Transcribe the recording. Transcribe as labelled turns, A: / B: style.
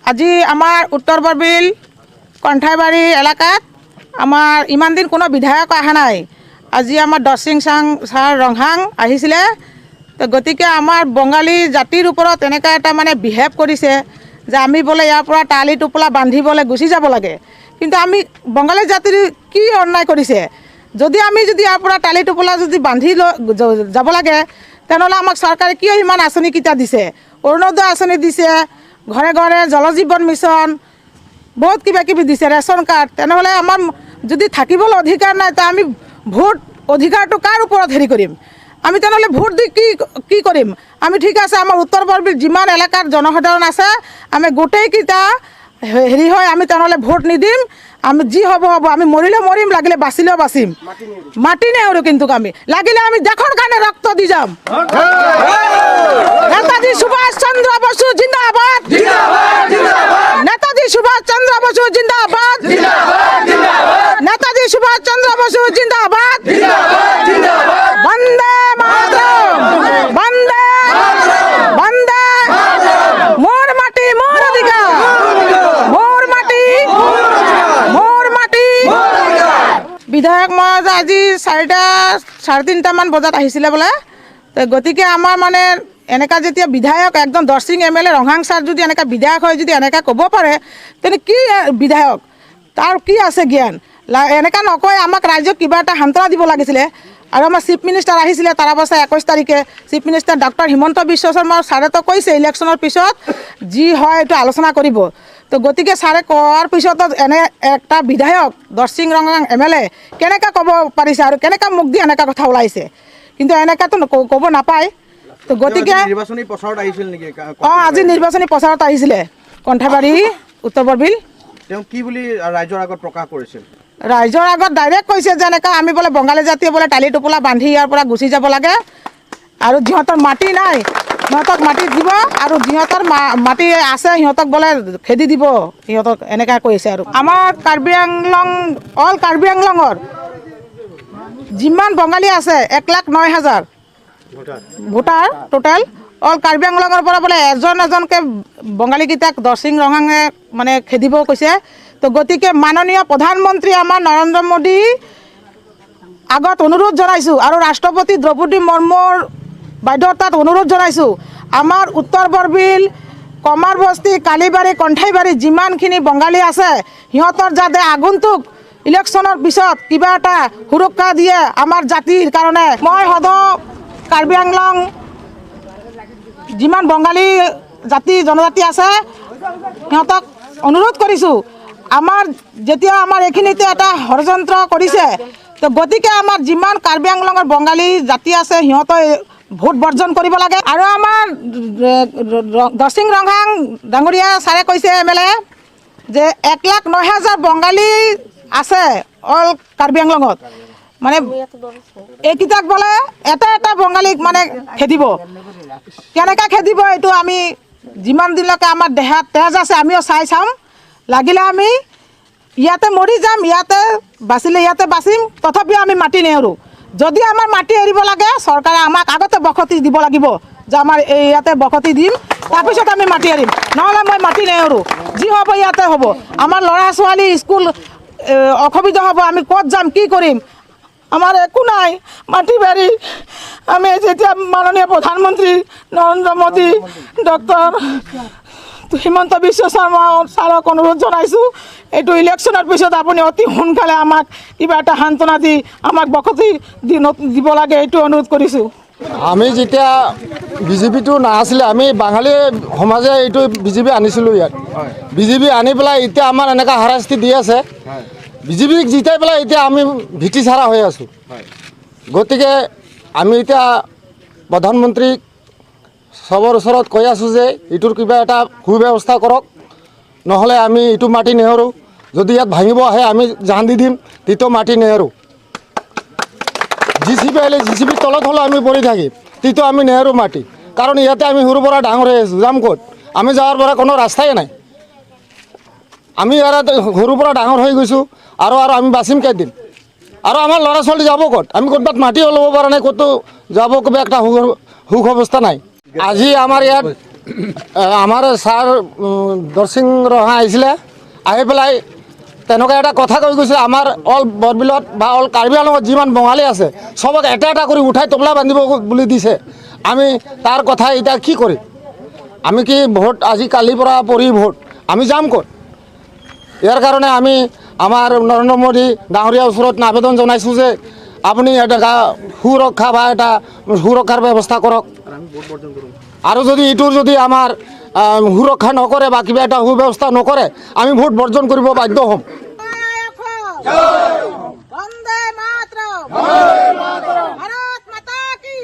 A: আজি আমাৰ উত্তৰ বৰবিল কণ্ঠাইবাৰী এলেকাত আমাৰ ইমান দিন কোনো বিধায়ক অহা নাই। আজি আমাৰ দৰচিং চাং ছাৰ ৰংহাং আহিছিলে। তো গতিকে আমাৰ বঙালী জাতিৰ ওপৰত এনেকুৱা এটা মানে বিহেভ কৰিছে যে আমি বোলে ইয়াৰ পৰা টালি টোপোলা বান্ধিবলৈ গুচি যাব লাগে। কিন্তু আমি বঙালী জাতিৰ কি অন্যায় কৰিছে? যদি আমি যদি ইয়াৰ পৰা টালি টোপোলা যদি বান্ধি লৈ যাব লাগে, তেনেহ'লে আমাক চৰকাৰে কিয় ইমান আঁচনিকেইটা দিছে? অৰুণোদয় আঁচনি দিছে, ঘৰে ঘৰে জল জীৱন মিছন, বহুত কিবা কিবি দিছে, ৰেচন কাৰ্ড। তেনেহ'লে আমাৰ যদি থাকিবলৈ অধিকাৰ নাই, তো আমি ভোট অধিকাৰটো কাৰ ওপৰত হেৰি কৰিম? আমি তেনেহ'লে ভোট দি কি কি কৰিম আমি? ঠিক আছে, আমাৰ উত্তৰ বৰবিল যিমান এলেকাৰ জনসাধাৰণ আছে, আমি গোটেইকেইটা হেৰি হয়, আমি তেনেহ'লে ভোট নিদিম। আমি যি হ'ব হ'ব, আমি মৰিলেও মৰিম, লাগিলে বাচিলেও বাচিম, মাটি নেৰো। কিন্তু আমি লাগিলে আমি দেশৰ কাৰণে ৰক্ত দি যাম। নেতাজী সুভাষ চন্দ্ৰ বসু জিন্দাবাদ! নেতাজী সুভাষ চন্দ্ৰ বসু জিন্দাবাদ! নেতাজী সুভাষ চন্দ্ৰ বসু জিন্দাবাদ! বন্দে মাতৰম! বন্দে, বন্দে! মোৰ মাটি মোৰ অধিকাৰ! মোৰ মাটি মোৰ মাটি! বিধায়ক মহোদয় আজি 4টা 3:30টামান বজাত আহিছিলে বোলে। তো গতিকে আমাৰ মানে এনেকুৱা যেতিয়া বিধায়ক একদম দৰচিং এম এল এ ৰংহাং ছাৰ যদি এনেকুৱা বিধায়ক হয়, যদি এনেকুৱা ক'ব পাৰে, তেনে কি বিধায়ক, তাৰ কি আছে জ্ঞান? এনেকুৱা নকয়, আমাক ৰাইজক কিবা এটা সান্তনা দিব লাগিছিলে। আৰু আমাৰ চিফ মিনিষ্টাৰ আহিছিলে তাৰ অৱস্থা 21 তাৰিখে, chief minister doctor Himanta Biswa Sarma ছাৰেতো কৈছে ইলেকশ্যনৰ পিছত যি হয় এইটো আলোচনা কৰিব। তো গতিকে ছাৰে কোৱাৰ পিছতো এনে এটা বিধায়ক দৰচিং ৰংহাং এম এল এ কেনেকৈ ক'ব পাৰিছে আৰু কেনেকৈ মুখ দি এনেকুৱা কথা ওলাইছে? কিন্তু এনেকুৱাতো ক'ব নাপায়। তো গতিকে
B: নিৰ্বাচনী প্ৰচাৰত আহিছিল নেকি?
A: অঁ, আজি নিৰ্বাচনী প্ৰচাৰত আহিছিলে কণ্ঠাবাৰী, উত্তৰ বৰবিল।
B: তেওঁ কি বুলি ৰাইজৰ আগত প্ৰকাশ কৰিছিল?
A: ৰাইজৰ আগত ডাইৰেক্ট কৈছে যেনেকৈ আমি বোলে বঙালী জাতিয়ে বোলে টালি টোপোলা বান্ধি ইয়াৰ পৰা গুচি যাব লাগে আৰু যিহঁতৰ মাটি নাই সিহঁতক মাটি দিব আৰু যিহঁতৰ মাটি আছে সিহঁতক বোলে খেদি দিব সিহঁতক, এনেকুৱা কৈছে। আৰু আমাৰ কাৰ্বি আংলং, অল কাৰ্বি আংলঙৰ যিমান বঙালী আছে, 1,09,000 ভোটাৰ টোটেল। অল কাৰ্বি আংলঙৰ পৰা বোলে এজন এজনকৈ বঙালীকেইটাক দৰচিং ৰঙাঙে মানে খেদিব কৈছে। তো গতিকে মাননীয় প্ৰধানমন্ত্ৰী আমাৰ নৰেন্দ্ৰ মোদী আগত অনুৰোধ জনাইছোঁ আৰু ৰাষ্ট্ৰপতি দ্ৰৌপদী মুৰ্মুৰ বাইদেউৰ তাত অনুৰোধ জনাইছোঁ, আমাৰ উত্তৰ বৰবিল, কমাৰবস্তি, কালিবাৰী, কণ্ঠাইবাৰী যিমানখিনি বঙালী আছে, সিহঁতৰ যাতে আগন্তুক ইলেকশ্যনৰ পিছত কিবা এটা সুৰক্ষা দিয়ে আমাৰ জাতিৰ কাৰণে। মই সদৌ কাৰ্বি আংলং যিমান বঙালী জাতি জনজাতি আছে, সিহঁতক অনুৰোধ কৰিছোঁ, আমাৰ যেতিয়া আমাৰ এইখিনিতে এটা ষড়যন্ত্ৰ কৰিছে, তো গতিকে আমাৰ যিমান কাৰ্বি আংলঙৰ বঙালী জাতি আছে, সিহঁতে ভোট বৰ্জন কৰিব লাগে। আৰু আমাৰ দৰচিং ৰংহাং ডাঙৰীয়া ছাৰে কৈছে, এম এল এ, যে 1,09,000 বঙালী আছে অল কাৰ্বি আংলঙত। মানে এইকেইটাক বোলে এটা এটা বঙালীক মানে খেদিব। কেনেকৈ খেদিব, এইটো আমি যিমান দিনলৈকে আমাৰ দেহাত তেজ আছে, আমিও চাই চাম। লাগিলে আমি ইয়াতে মৰি যাম, ইয়াতে বাচিলে ইয়াতে বাচিম, তথাপিও আমি মাটি নেৰোঁ। যদি আমাৰ মাটি এৰিব লাগে, চৰকাৰে আমাক আগতে বসতি দিব লাগিব যে আমাৰ এই ইয়াতে বসতি দিম, তাৰপিছত আমি মাটি এৰিম। নহ'লে মই মাটি নেৰোঁ, যি হ'ব ইয়াতে হ'ব। আমাৰ ল'ৰা ছোৱালী স্কুল অসুবিধা হ'ব, আমি ক'ত যাম, কি কৰিম? আমাৰ একো নাই মাটি বাৰী। আমি যেতিয়া মাননীয় প্ৰধানমন্ত্ৰী নৰেন্দ্ৰ মোদী, ডক্টৰ হিমন্ত বিশ্ব শৰ্মা ছাৰক অনুৰোধ জনাইছোঁ, এইটো ইলেকশ্যনৰ পিছত আপুনি অতি সোনকালে আমাক কিবা এটা সান্তনা দি আমাক বসতি দিব লাগে, এইটো অনুৰোধ কৰিছোঁ।
C: আমি যেতিয়া বিজেপিটো নাছিলে, আমি বাঙালী সমাজে এইটো বিজেপি আনিছিলোঁ ইয়াত। বিজেপি আনি পেলাই এতিয়া আমাৰ এনেকুৱা হাৰাশাস্তি দি আছে। বিজেপিক জিতাই পেলাই এতিয়া আমি ভেটি চাৰা হৈ আছোঁ। গতিকে আমি এতিয়া প্ৰধানমন্ত্ৰীক চবৰ ওচৰত কৈ আছোঁ যে এইটোৰ কিবা এটা সুব্যৱস্থা কৰক, নহ'লে আমি এইটো মাটি নেহেৰোঁ। যদি ইয়াত ভাঙিব আহে, আমি জান দি দিম, তেতিয়াও মাটি নেহেৰোঁ। জি চি বি আহিলে জি চি বিৰ তলত হ'লেও আমি পৰি থাকিম, তেতিয়াও আমি নেহেৰোঁ মাটি। কাৰণ ইয়াতে আমি সৰুৰ পৰা ডাঙৰ হৈ আছোঁ, যাম ক'ত? আমি যোৱাৰ পৰা কোনো ৰাস্তাই নাই। আমি ইয়াত সৰুৰ পৰা ডাঙৰ হৈ গৈছোঁ আৰু আৰু আমি বাচিম কেইদিন? আৰু আমাৰ ল'ৰা ছোৱালী যাব ক'ত? আমি ক'ৰবাত মাটিও ল'ব পৰা নাই, ক'তো যাব কিবা একটা সুখ অৱস্থা নাই। আজি আমাৰ ইয়াত আমাৰ ছাৰ দৰচিং ৰহা আহিছিলে, আহি পেলাই তেনেকুৱা এটা কথা কৈ গৈছিলে, আমাৰ অল বৰবিলত বা অল কাৰ্বি আংলঙত যিমান বঙালী আছে চবক এটা এটা কৰি উঠাই টোপোলা বান্ধিব বুলি দিছে। আমি তাৰ কথা এতিয়া কি কৰিম? আমি কি ভোট আজি কালিৰ পৰা পৰি ভোট আমি যাম ক'ত? ইয়াৰ কাৰণে আমি আমাৰ নৰেন্দ্ৰ মোদী ডাঙৰীয়াৰ ওচৰত আবেদন জনাইছোঁ যে আপুনি এটা সুৰক্ষা বা এটা সুৰক্ষাৰ ব্যৱস্থা কৰক। আৰু যদি এইটোৰ যদি আমাৰ সুৰক্ষা নকৰে বা কিবা এটা সুব্যৱস্থা নকৰে, আমি ভোট বৰ্জন কৰিব বাধ্য হ'ম।
A: বন্দে মাতৰম, ভাৰত মাতা কি।